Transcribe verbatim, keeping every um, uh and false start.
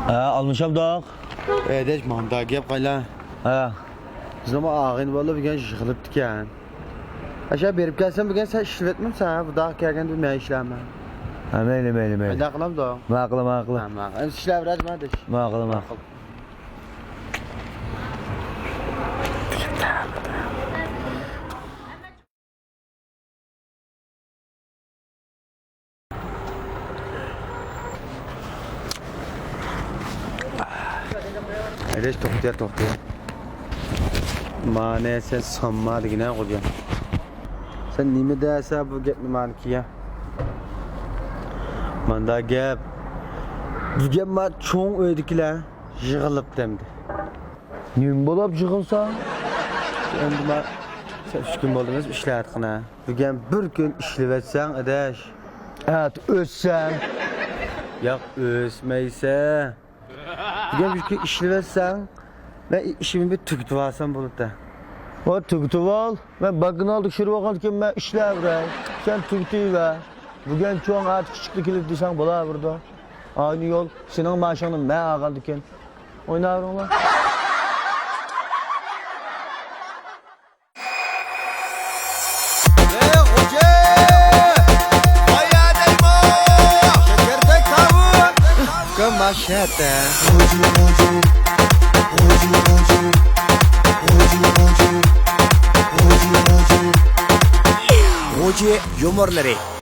ھە، ئالمىشابدۇق. ئەدەش، ماندا گەپ قايلا. ھە. بىزنىڭ ئاغىنە بالا بۈگۈن يىغىلىپتىكەن. ئاشا بېرىپ كەلسەم، بۈگۈن سەن ئىشلىۋەتمەمسەن، ھە؟ بۇنداق كەلگەندە مەن ئىشلەرمەن. ھە، مەيلى، مەيلى، مەيلى. ئايدا قىلامدۇ؟ ماقۇل، ماقۇل. ھە، ماقۇل. ئەمدى ئىشلەۋېرەج، ماقۇل. ماقۇل، ماقۇل. ئەدەش، توختىيە، توختىيە. مانا سەن سانما دېگىنە، خوجام. سەن نېمە دەسە بۇ گەپنى مانا كىيە. ماندا گەپ. بۈگۈن ما چوڭ ئۆيدىكىلەر يىغىلىپ دەمدى. نېمە بولۇپ يىغىلساڭ؟ ئەمدى ما سەن ئۈچ كۈن بولدى ئەمەس ئىشلەۋاتقىنە. بۈگۈن بىر كۈن ئىشلىۋەتسەڭ، ئاداش. ئەتە ئۆتسەم. ياق، ئۆتمەيسەن. بۈگۈن بىر كۈن ئىشلىۋەتسەڭ، مەن ئىشىمنى بىر تۈگىتىۋالسام بولىدۇ. ۋاي، تۈگىتىۋال. مەن بانكىنىڭ ئالدىغا كىرىۋالغاندىكىن مەن ئىشلەۋېرەي. سەن تۈگىتىۋەر. بۈگۈن چوڭ، ئەتە كىچىكلا كېلىدۇ دېسەڭ بولاۋېرىدۇ. ئاينى يول، سېنىڭ مائاشىڭنى مەن ئالغاندىكىن. ئويناۋېرىڭلار. ئەي، خوجا! قايا دەيمۇ؟ شەكەردەك تاۋۇق! كاماشەتە. خوجا يۇمۇرلىرى.